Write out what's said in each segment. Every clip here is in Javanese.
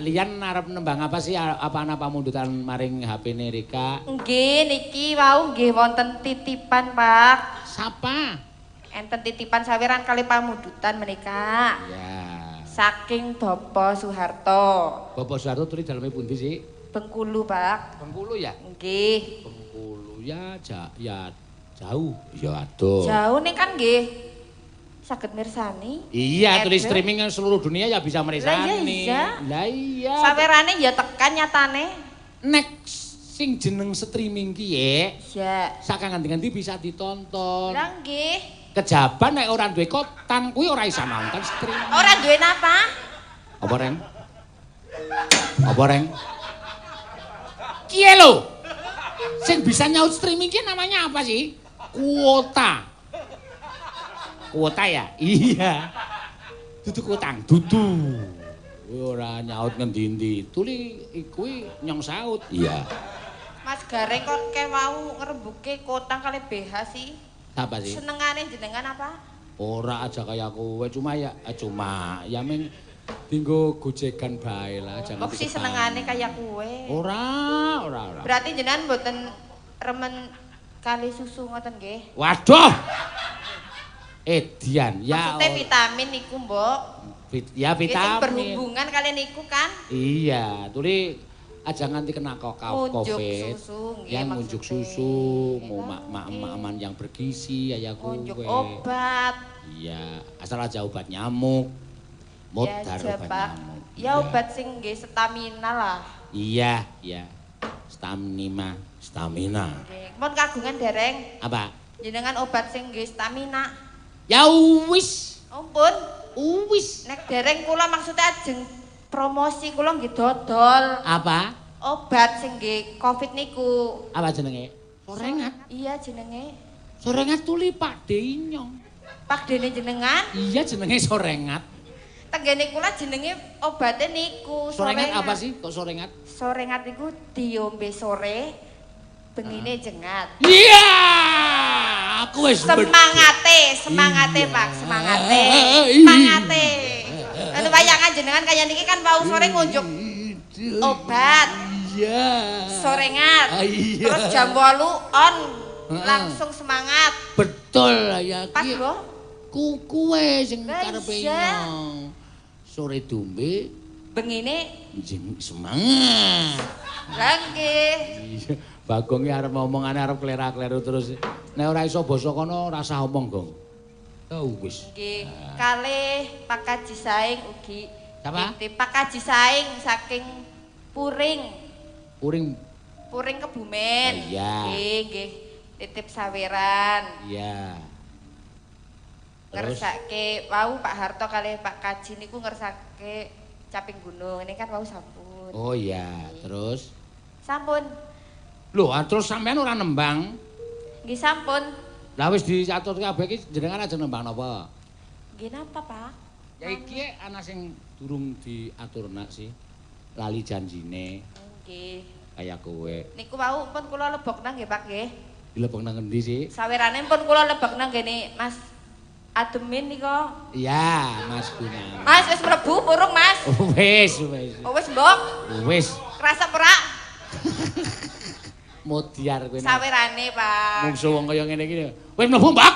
Lian arep nembang apa sih? Apa ana pamundutan maring HP-ne Rika? Nggih, niki wau nggih wonten titipan, Pak. Sapa? Enten titipan sawiran kali pamundutan menika. Ya. Saking Bapak Soeharto. Bapak Soeharto turi daleme pundi sih? Bengkulu, Pak. Bengkulu ya? Nggih. Bengkulu ya, ya jauh. Ya aduh. Jauh ning kan nggih. Saged mirsani. Iya, tulis streaming seluruh dunia ya bisa mirsani. Lah iya. Sawerane ya tekan nyatane. Next sing jeneng streaming ki ye. Iya. Sak nganti-nganti bisa ditonton. Lah nggih. Kejaban nek ora duwe kotan kuwi ora isa nonton streaming. Ora duwe napa? Apa reng? Apa reng? Kiye lho. Sing bisa nyaut streaming ki namanya apa sih? Kuota. Kuota ya? Iya. Dudu kutang, dudu. Ora nyaut ngendi-endi. Tuli kuwi nyong saut. Iya. Mas Gareng kok ke wau ngrembuke kotang kali BH sih. Apa sih? Senengane jenengan apa? Ora aja kaya kowe, cuma ya cuma ya ming dinggo gojegan bae lah jangan. Kok sih senengane kaya kowe? Ora, ora, ora. Berarti jenengan mboten remen kali susu ngoten nggih? Waduh. Edian ya. Maksudnya vitamin niku, Mbok. Ya vitamin. Berhubungan kalian niku kan? Iya, tuli aja nganti kena Covid. Susu, ya ngunjuk susu, mak-mak-makan yang bergizi ya kowe. Ngunjuk obat. Iya, asal aja obat nyamuk. Modar ya, obat nyamuk. Ya obat sing nggih stamina lah. Iya, iya. Stamina, stamina. Nggih. Mun kagungan dereng. Apa? Jenengan obat sing nggih stamina. Ya wis. Ampun. Wis. Nek dereng kula maksudnya ajeng promosi kula nggih dodol. Apa? Obat sing nggih Covid niku. Apa jenenge? Sorengat. Iya jenenge. Sorengat tuli Pak De nyong. Pak Dene jenengan? Iya jenenge Sorengat. Tenggene kula jenenge obate niku. Sorengat apa sih? Kok sorengat? Sorengat niku diombe sore, bengine jengat. Iya. Aku wis semangate, semangate Pak, semangate. Semangate. Anu wayangan jenengan kaya niki kan wau sore ngunjuk obat. Iya. Sorengat. Terus jam 8 on langsung semangat. Betul ya. Pas lho. Kuwe sing karepe nyong. Sore dombe bengine semangat. Lah nggih. Iya. Bagong ki arep omongane arep klera-kleru terus. Nek ora iso basa kono ora usah omong, Gong. Oh wis. Nggih, kalih Pak Kaji Saing ugi. Sapa? Pak Kaji Saing saking Puring. Puring. Puring Kebumen. Oh, iya. Nggih, nggih. Titip saweran. Iya. Ngersake wau Pak Harto kalih Pak Kaji niku ngersake Caping Gunung. Ini kan wau sampun. Oh iya, terus sampun. Lho, terus sampean ora nembang? Nggih sampun. Lah wis diatur kabeh iki jenengan aja nembang napa? Nggih napa, Pak? Ya iki ana sing durung diatur nak sih. Lali janjine. Nggih. Kaya kowe. Niku wau pun kula lebokna nggih, Pak nggih. Dilebokna ngendi sih? Sawerane pun kula lebokna nggene Mas Ademin nika. Iya, Mas Gunawan. Mas wis mlebu purung, Mas. Wis, wis. Oh, wis, Mbok. Wis. Kerasa ora? Modiar kowe. Sawerane, Pak. Mungsu wong kaya ngene iki. Wis mlebu, Mbak.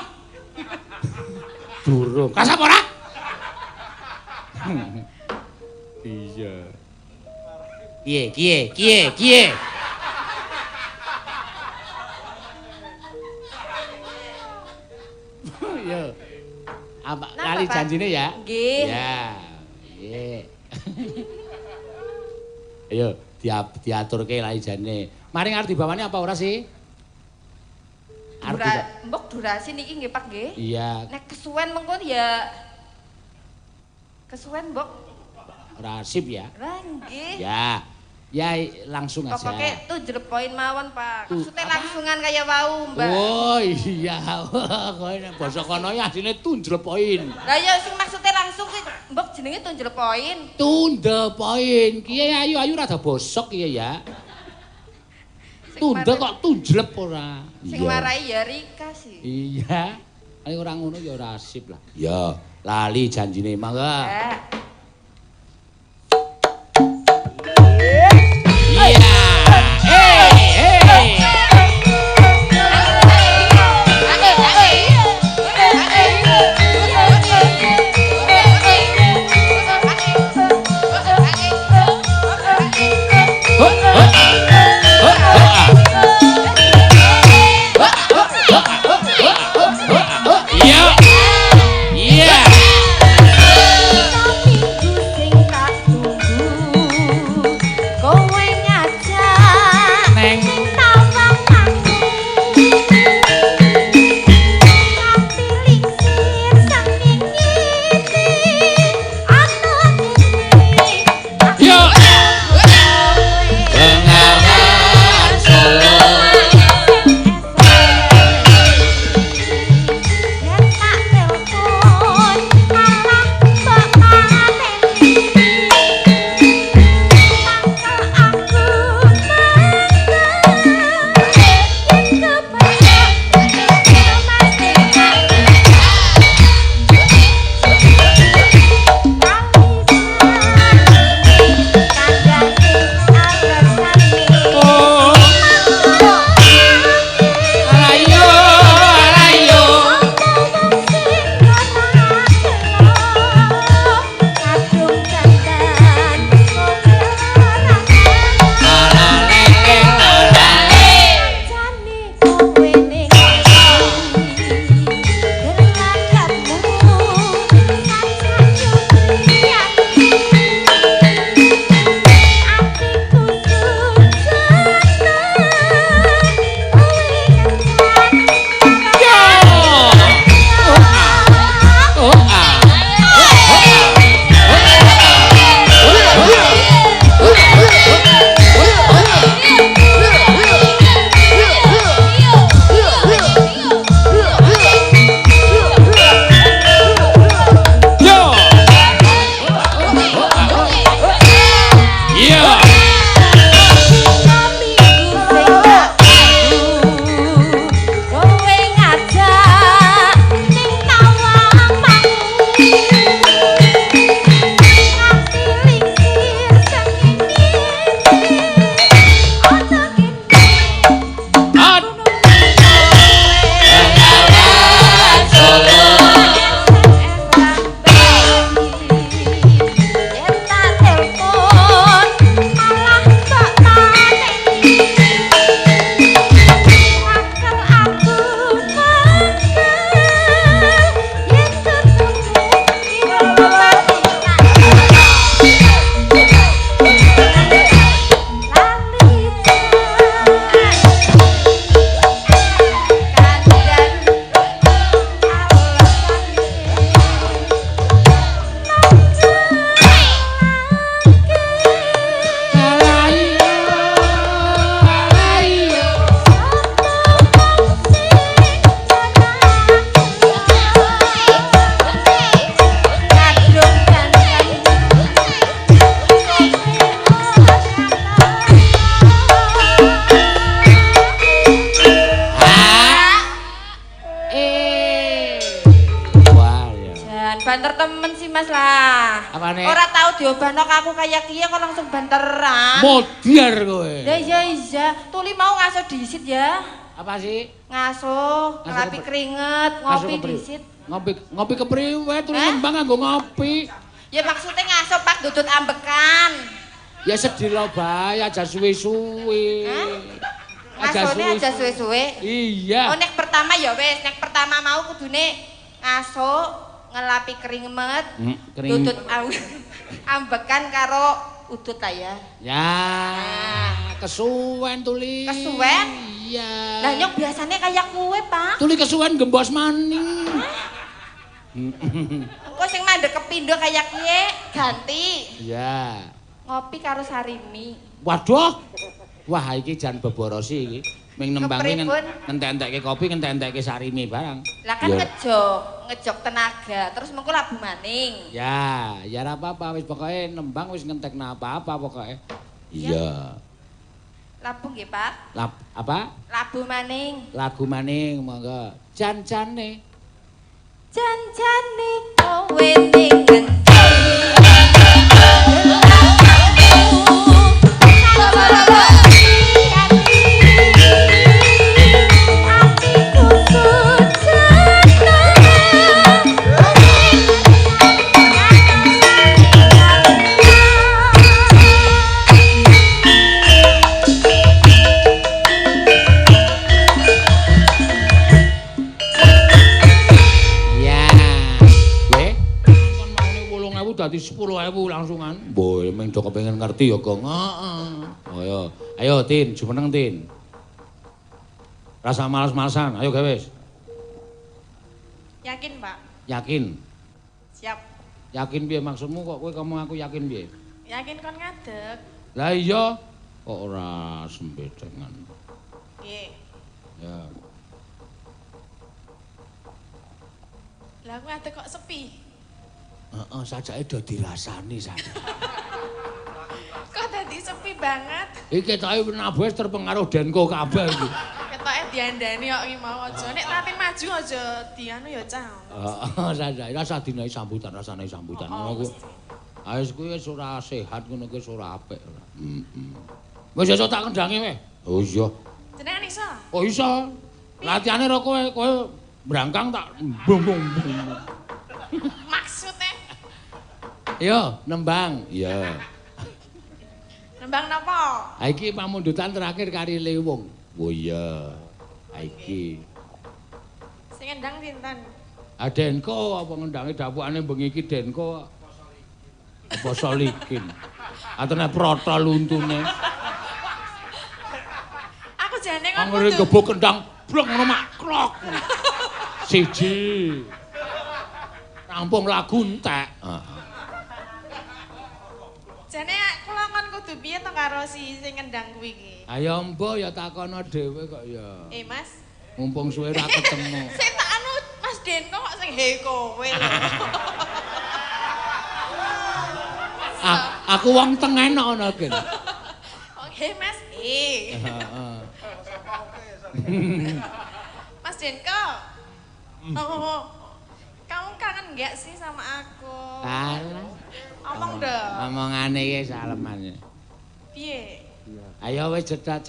Durung. Kerasa apa ora? Iya. Kiye, kiye, kiye, kiye. Yo. Apa kali janjine ya? Nggih. Ya. Nggih. Ayo diaturke lali janjine. Maring arep dibawani apa ora sih? Arep mbok durasi niki nggih Pak nggih. Iya. Nek kesuwen mengko ya kesuwen mbok. Ora sip ya. Lah nggih. Ya. Ya langsung aja. Pokoke to the point mawon Pak. Maksudnya langsungan kaya wau Mbak. Oh iya. Kowe nek basa kono ya asline to the point. Lah ya sing maksudnya langsung ki mbok jenenge to the point. To the point. Ki ayu-ayu rada bosok ki ya. Tunda kok tunjlep ora. Sing warai ya Rika sih. Iya. Nek ora ngono ya ora sip lah. Ya, lali janjine mangga. Apane? Ora tau diobahno aku kaya kiye kok langsung banteran. Modiar kowe. Lah iya iya, tuli mau ngaso disit ya. Apa sih? Ngaso, ngelapi keringet, ngopi disit. Ngopi ngopi kepriwe tuli nembang nganggo ngopi. Ya maksudnya ngaso Pak dudut ambekan. Ya sedih bae aja suwe-suwe. Ngasone aja suwe-suwe. Iya. Oh nek pertama ya wis, nek pertama mau kudune ngaso, ngelapi keringet, dudut ambekan karo udut lah ya. Ya, kesuwen tuli. Kesuwen? Iya. Lah nyok biasanya kayak kue, Pak. Tuli kesuwen gembos maning. Engko sing mandek kepindo kayak kiye ganti. Iya. Ngopi karo sarimi. Waduh. Wah, iki jan beborosi iki. Ming nembangi ngentek-entekke kopi, ngentek-entekke sarimi barang. Lah kan ngejok, ngejok tenaga, terus mengko labu maning. Ya, ya ora apa-apa wis pokoke nembang wis ngentekna apa-apa pokoke. Iya. Labu nggih, Pak? Apa? Labu maning. Lagu maning monggo. Jan-jane. Jan-jane kowe ning ngendi? Dadi 10.000 langsungan. Mbok meng do kepengin ngerti ya, Gong. Heeh. Oh ya. Ayo Tin, jumeneng Tin. Rasa males-malesan, ayo gawe wis. Yakin, Pak? Yakin. Siap. Yakin piye maksudmu kok kowe ngomong aku yakin piye? Yakin kon ngadeg. Lah iya, kok ora sembedengan. Nggih. Ya. Lah aku ngadeg kok sepi. Heeh, sajake do dirasani sajake. Kok dadi sepi banget? Iki ketoke nabuh terpengaruh Denko kabeh iki. Ketoke diandani kok iki mau aja. Nek Tatin maju aja dianu ya cah. Heeh, sajake rasa dinae sambutan, rasane sambutan. Ngono kuwi. Ah wis kuwi wis ora sehat ngono kuwi wis ora apik ora. Heeh. Wis iso tak kendhangi weh. Oh iya. Jenengan iso? Oh iso. Latihane ro kowe, kowe brangkang tak bung bung. Maksudnya? Yo, nembang. Iya. Nembang napa? Ha iki pamundutan terakhir kari Lewung. Oh iya. Ha iki. Sing ngendang sinten? Ah Denko apa ngendange dapukane bengi iki Denko. Apa Solikin. Atene protol untune. Aku jane kon kudu. Angger gebuk kendang blek ngono makrok. Siji. Rampung lagu entek. Heeh. Jane kula kon kudu piye to karo si sing ngendang kuwi iki? Ayo mbo ya takono dhewe kok ya. Mas. Mumpung suwe ra ketemu. Sing tak anu Mas Denko kok sing he kowe lho. Aku wong tengen kok ngono gen. Wong he Mas he. Heeh. Mas Denko. Oh. Kamu kangen enggak sih sama aku? Alah. Omong dong. Omongane iki saleman. Piye? Ayo wis cetha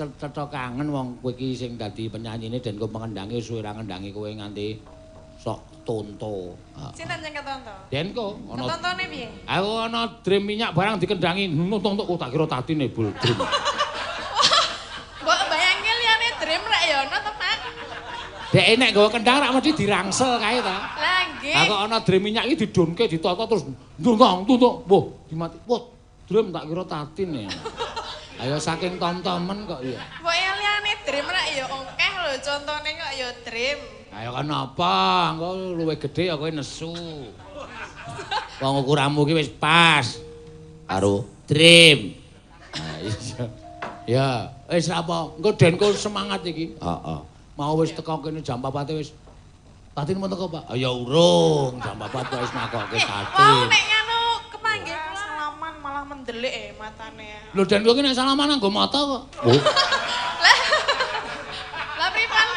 kangen wong kowe iki sing dadi penyanyine dan kowe pengendangi suwe ra ngendangi kowe nganti sok tonto. Sinten sing ketonto? Denko ana. Ketontone piye? Aku ana dream minyak barang dikendangi nonton tok tak kira tatine bul dream. Mbok bayangke liyane dream rek ya ana to, Pak? Dek nek nggawa kendang rak mesti dirangsel kae ta. Lah nggih. Lah kok ana dream minyak iki didonke ditata terus ndungong tuntuk. Wah, dimati. Wah, dream tak kira tatin ya. Ayo saking tom-tomen kok ya. Mbok liyane dream rak ya akeh lho contone kok ya dream. Ayo kenapa? Engko luwih gedhe ya kowe nesu. Wong ukuranmu ki wis pas. Karo dream. Nah, iya. Ya, wis apa? Engko Denko semangat iki. Heeh. Mau wis teko kene jam 4 wis. Tatin mau teko, Pak? Ya urung, jam 4 kok wis nakokke Tatin. Wau nek ngono kepanggih kula salaman malah mendelik matane. Lho Denko ki nek salaman nganggo mata kok. Oh. Lah pripun?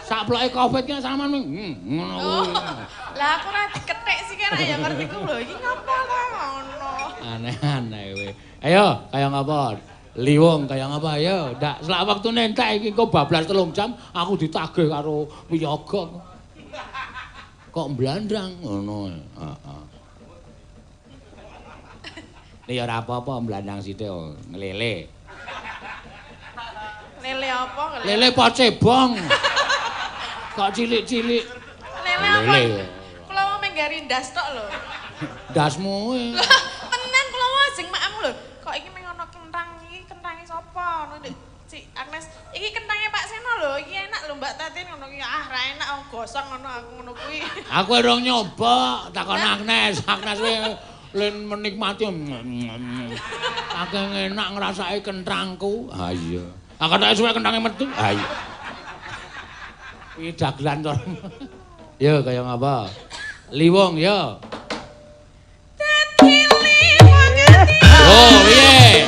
Saploke Covid ki nek salaman ngono kuwi. Lah aku ora dikethik sih kira ya ngertiku lho iki ngapa ta ngono. Aneh-aneh kowe. Ayo, kaya ngapa? Liwung kaya ngapa ayo? Ndak selak wektune entek iki engko bablas 3 jam aku ditagih karo wiyaga. Kok mblandang ngono. Heeh. Nek ya ora apa-apa mblandang sithik nglele. Lele apa nglele? Lele apa cebong? Kok cilik-cilik. Lele apa? Kula mau menggari ndas tok lho. Ndasmu. Tenan kula mau ajeng maem lho. Kok iki meng ono kentang iki kentange sapa? Ngono Cik Agnes, iki kentange Pak Seno lho, iki enak lho Mbak Tatin ngono ki. Ah, ra enak wong gosong ngono aku ngono kuwi. Aku urung nyoba takon Agnes. Agnes kuwi len menikmati. Saking enak ngrasake kentrangku. Ha iya. Aku tak suwe kentange metu. Ha iya. Kuwi dagelan to. Yo kaya ngapa? Liwung yo. Dadi liwung ati. Oh, piye?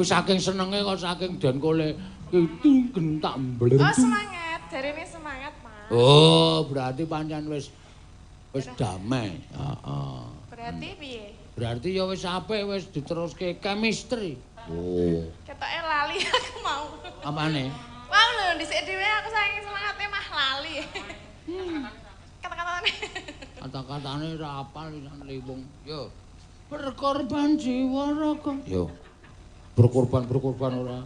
Saking senenge kok saking den kole itu gentak mbler. Oh semangat, jarine semangat, Mas. Oh, berarti pancen wis wis damai. Heeh. Berarti piye? Berarti ya wis apik wis diteruske chemistry. Oh. Ketoke lali aku mau. Apane? Wah lho dhisik dhewe aku saking semangate mah lali. Kata-katane. Kata-katane ora apal pisan liwung. Yo. Berkorban jiwa raga. Yo. Berkorban ora.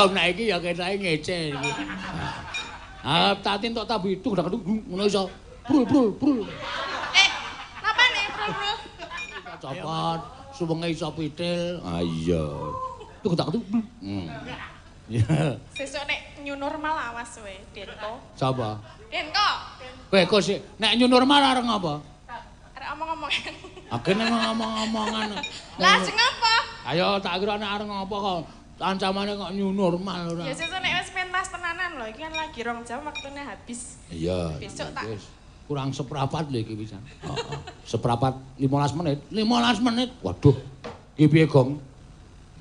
Nek iki ya ketoke ngece iki. Ah, Tatin tok tabu itu udah ngono iso. Brul brul brul. Napane brul brul? Copot. Suwenge iso pitil. Ah iya. Tuku tak tuku. Iya. Sesuk nek new normal awas kowe, Denko. Sapa? Denko. Kowe kok sik nek new normal arep ngapa? Arep omong-omongan. Agene ngomong-omongan. Lah sing apa? Ayo tak kira nek arep ngapa kok ancamane kok new normal ora. Ya sesuk nek wis pentas tenanan lho, iki kan lagi 2 jam waktune habis. Iya. Besok tak kurang seprapat lho iki pisan. Heeh. Seprapat 15 menit. 15 menit. Waduh. Iki piye, Gong?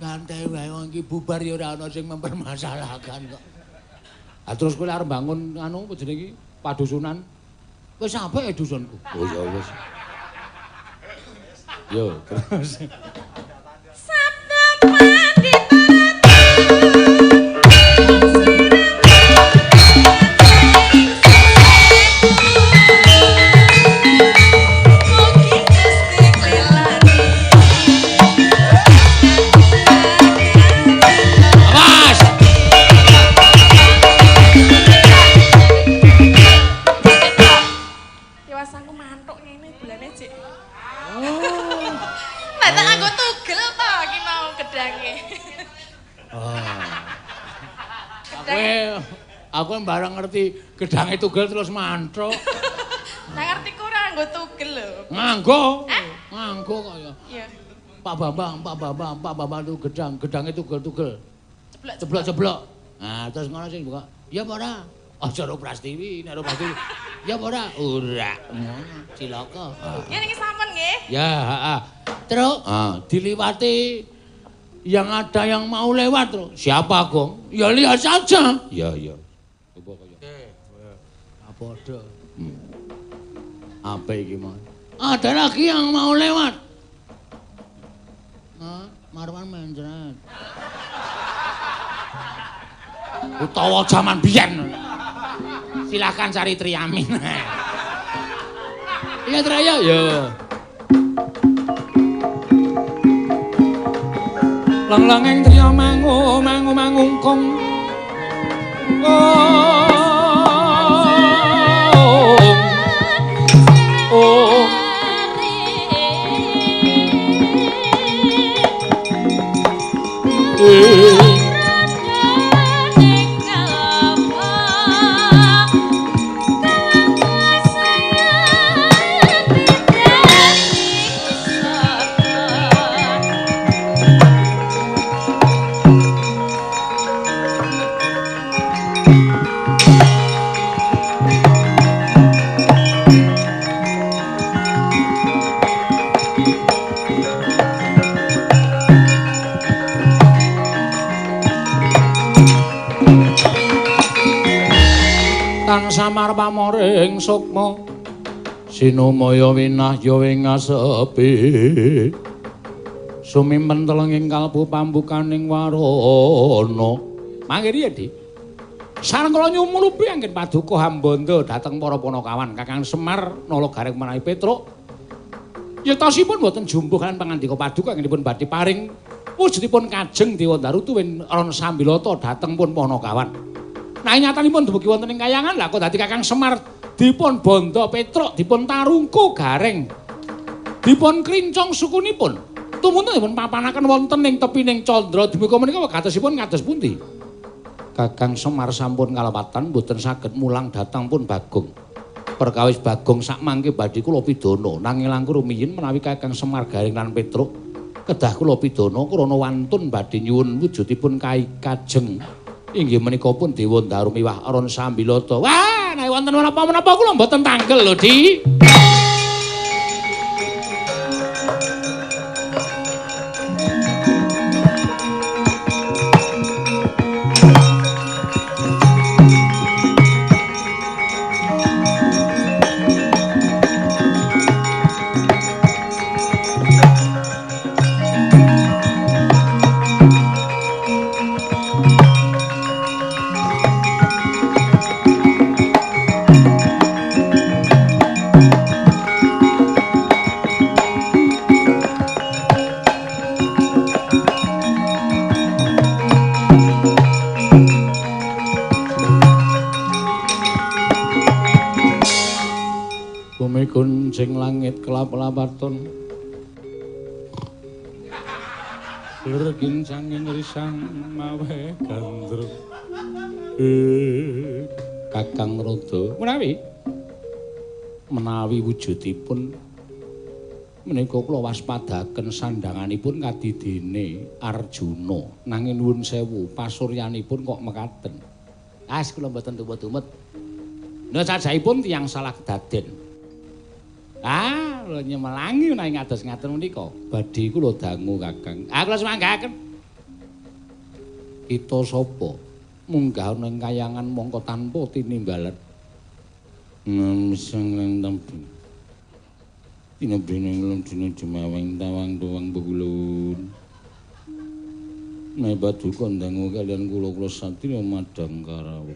Santai wae wong iki bubar ya ora ana sing mempermasalahkan kok. Ah terus kowe arep bangun anu apa jenenge iki? Padusunan. Wis apik dusunku. Oh ya wis. Yo terus. Sabda Pandita Ratu. Aku bareng ngerti gedange tugel terus manthuk. Lah ngerti ku ora nganggo tugel lho. Nganggo. Nganggo kok ya. Iya. Pak Bambang, Pak Bambang, Pak Bambang tuh gedang, gedange tugel-tugel. Ceblok ceblok-ceblok. Nah, terus ngono sing buka. Ya apa ora? Aja ro Prastiwi, nek ro Prastiwi. Ya apa ora? Ora. Ngono, cilaka. Ya niki sampun nggih. Ya, heeh. Terus diliwati yang ada yang mau lewat terus. Siapa, Gong? Ya lihat saja. Ya, ya. Coba kaya. Padha. Apa iki, Mas? Ada lagi yang mau lewat. Nah, Marwan mencret. Utawa jaman biyen. Silakan cari Triamin. Iya, Traya, ya. Lang-langeng triya mangu mangu mangungkung. Oh. Oh. Samar pamoring sukma sinumaya winahya ing asepi sumimpen telenging kalbu pambukaning warana mangke riyen Dik sareng kula nyumulupi anggen paduka hambanda dhateng para panakawan Kakang Semar Nala Gareng menawi Petruk yetosipun boten jumbuh kan pangandika paduka anggenipun badhe paring wujudipun Kajeng Dewa Daru tuwin Ron Sambilata dhateng pun panakawan. Nah nyatanipun dumugi wonten ing kayangan lha kok dadi Kakang Semar dipun bandha Petruk dipun tarungku Gareng dipun krincong sukunipun tumuntun dipun papanaken wonten ing tepining candra dumugi menika wegatosipun kados pundi Kakang Semar sampun kalewatan mboten saged mulang dhateng pun Bagong perkawis Bagong sakmangke badhe kula pidana nanging langkung rumiyin menawi Kakang Semar Gareng lan Petruk kedah kula pidana krana wantun badhe nyuwun wujudipun Kai Kajeng inggih menika pun Dewa Ndaru miwah Ron Sambilata. Wah, nek wonten menapa-menapa kula mboten tangkel lho, Di. Kuncing langit kelap-lapaton Lergincang ing risang mawe gandrung. Kakang Rada menawi menawi wujudipun menika kula waspadaken sandhanganipun kadidene Arjuna nanging nuwun sewu pasuryanipun kok mekaten. Ah kula mboten tumut-tumut. Nek sajaipun tiyang salah kedaden. Ah kula nyemelangi menawi ngados ngaten menika. Badhe kula dangu Kakang. Ah kula sumanggaken. Kita sapa? Munggah ana ing kayangan mongko tanpa tinimbalan. Ngemseng lan tempi. Tinebene lung dina jumaweng tawang tuwang begulun. Nek paduka ndangu kalian kula kula satriya madang karawa.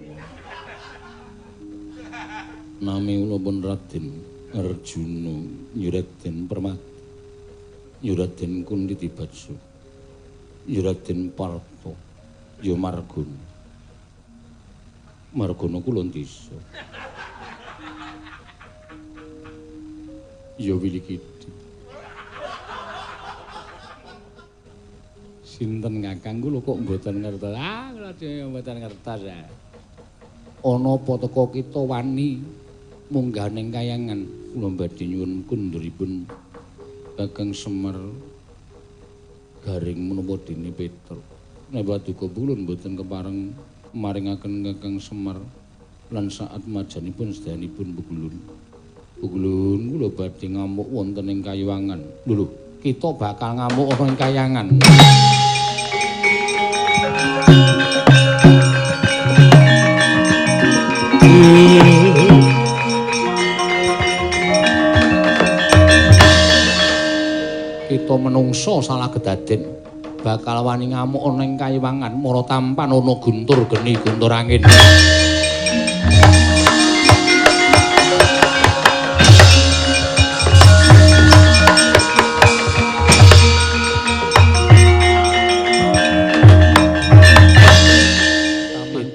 Nami kula pun Raden Arjuna Nyuraden Permati Nyuraden Kunditibajsa Nyuraden Parta ya Margono. Margono kula desa. Ya Wilikidi. Sinten Kakang kula kok mboten ngertos. Ah kula dhewe mboten ngertos. Ana apa teka kita wani munggah ning kayangan. Kula badhe nyuwun kunduripun Kakang Semar garing menapa dene Petruk. Nek paduka kula mboten kepareng maringaken Kakang Semar lan saat majanipun sedayanipun begulun. Begulun kula badhe ngamuk wonten ing kayangan. Lho, kita bakal ngamuk ana ing kayangan. Kita menungso salah kedaden bakal wani ngamuk ana ing kayangan mara tampan ana guntur geni guntur angin.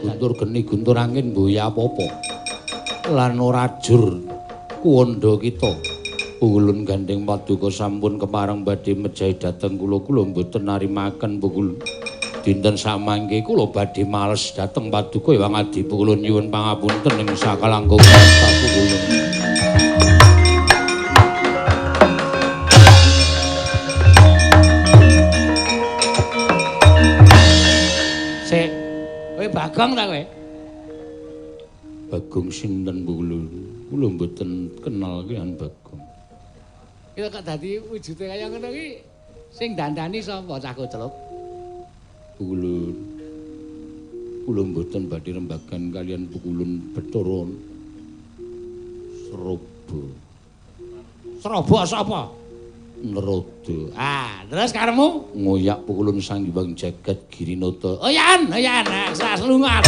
Guntur geni guntur angin mbuya apa-apa lan ora jur kuwanda kita. Pungulun gandeng paduka sampun kepareng badhe mejahi dhateng kula kula mboten narimaken pungulun. Dinten samangke kula badhe males dhateng paduka Hyang Adi pungulun nyuwun pangapunten ing sakalangkung pungulun. Sik, kowe Bagong ta kowe? Bagong sinten pungulun? Kula mboten kenal kaliyan Bagong. Kita kok dadi wujude kaya ngono iki sing dandani sapa cah koclok? Pungulun. Kula mboten badhe rembagan kaliyan pungulun Bathara Sraba. Sraba sapa? Narada. Ah, terus karemu ngoyak pungulun Sang Hyang Jagat Girinata. Oh yan, oh yan, lunga.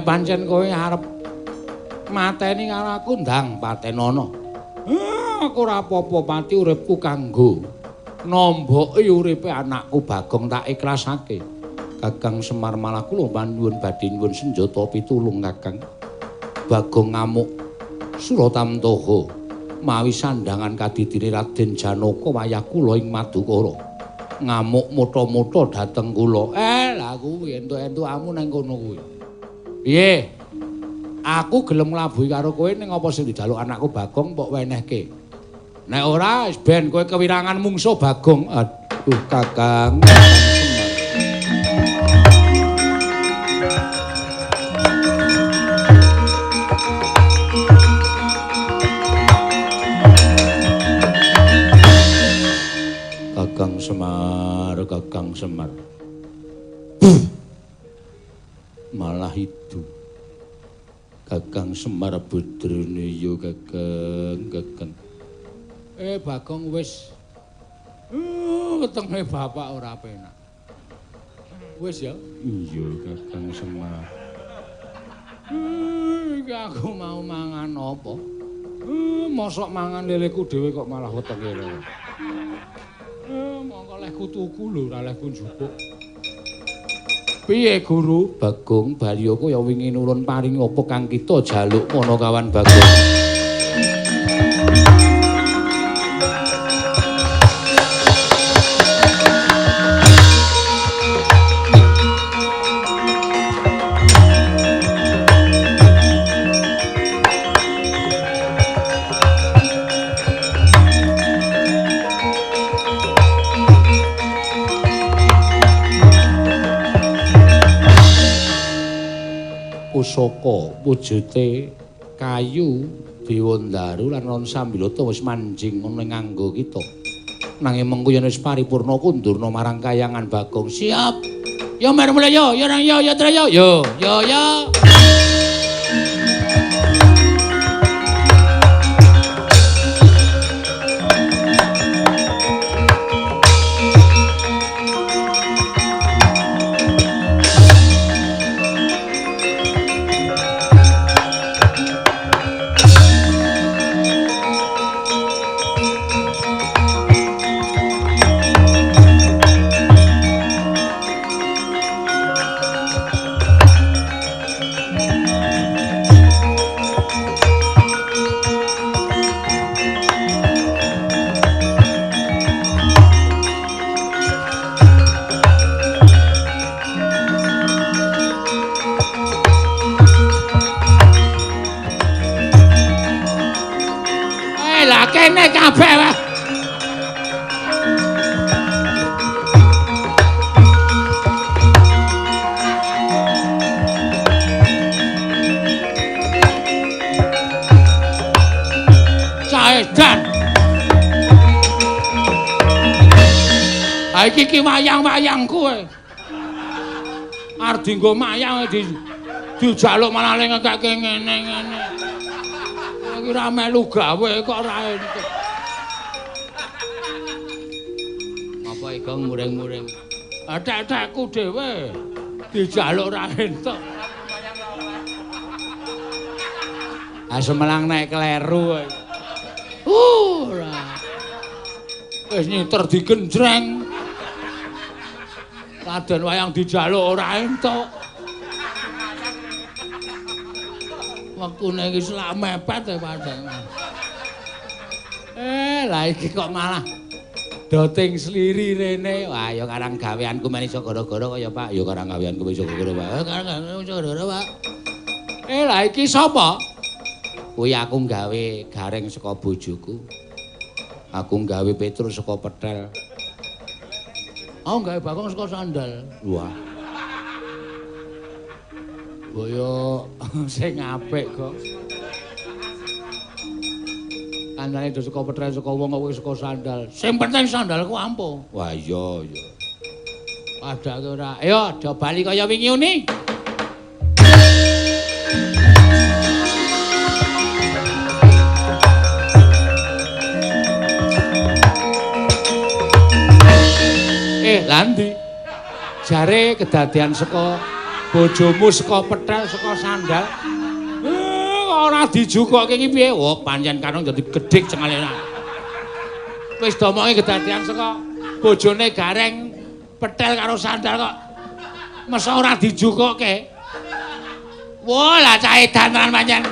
Pancen kowe arep mateni karo aku ndang patenono. Aku ora apa-apa pati uripku kanggo nomboki uripe anakku Bagong tak ikhlasake. Kakang Semar malah kula panuwun badhe nyuwun senjata pitulung Kakang. Bagong ngamuk Suratamtaha mawi sandhangan kadidine Raden Janaka wayah kula ing Madukara. Ngamuk mutha-mutha dhateng kula. Lah kuwi entuk-entukamu nang kono kuwi. Piye? Aku gelem nglabuhi karo kowe ning apa sing dijaluk anakku Bagong mbok wenehke. Nek ora wis ben kowe kewirangan mungsuh Bagong. Aduh Kakang. Kakang Semar, Kakang Semar. Malah itu. Kakang Semar putrane ya Kakang, Kakang. Bagong wis. Wetenge bapak ora penak. Wis ya? Iya Kakang Semar. Iki aku mau mangan apa? Mosok mangan leleku dhewe kok malah wetenge lho. Mongko lehku tuku lho, ora lehku njupuk. Piye Guru? Bagong baliya kaya wingi nurun paring apa kang kita jaluk Panakawan Bagong. Pusaka wujute kayu Dewandaru lan Ron Sambilata wis manjing ana ing anggo kita. Nanging mengko yen wis paripurna kundurna marang kayangan Bagong. Siap. Ya mer mulai yo, ya nang yo, ya tra yo. Yo, yo yo. Kene kabeh wae. Caedan. Ha iki ki wayang-wayangku kowe. Arep dienggo mayang dijaluk malah le ngekeke ngene-ngene. Iki ora melu gawe kok ora entuk. Apa iki muring-muring? Atek-atekku dhewe dijaluk ora entuk. Ah semelang nek kleru. Ora. Wis nyiter digenjreng. Raden wayang dijaluk ora entuk. Wektune iki selak mepet e pancen. Lah iki kok malah doting sliri rene. Wah, ya karang gaweanku men iso gara-gara kaya Pak. Ya karang gaweanku iso gara-gara, Pak. Karang gaweanku iso gara-gara, Pak. Lah iki sapa? Kuwi aku gawe gareng saka bojoku. Aku gawe Petrus saka petel. Aku gawe Bagong saka sandal. Wah. Boyo sing apik kok. Kandhane do saka petrek saka wong kok saka sandal. Sing penting sandalku ampuh. Wah iya iya. Padake ora. Ayo do bali kaya wingi uni. Lha ndi? Jare kedadian saka bojomu saka petel saka sandal. Ora dijukoke iki piye? Oh, pancen kanung dadi gedhek cengale. Wis domongi kedadian saka bojone gareng petel karo sandal kok mesa ora dijukoke. Wah, lah cah edan tenan pancen.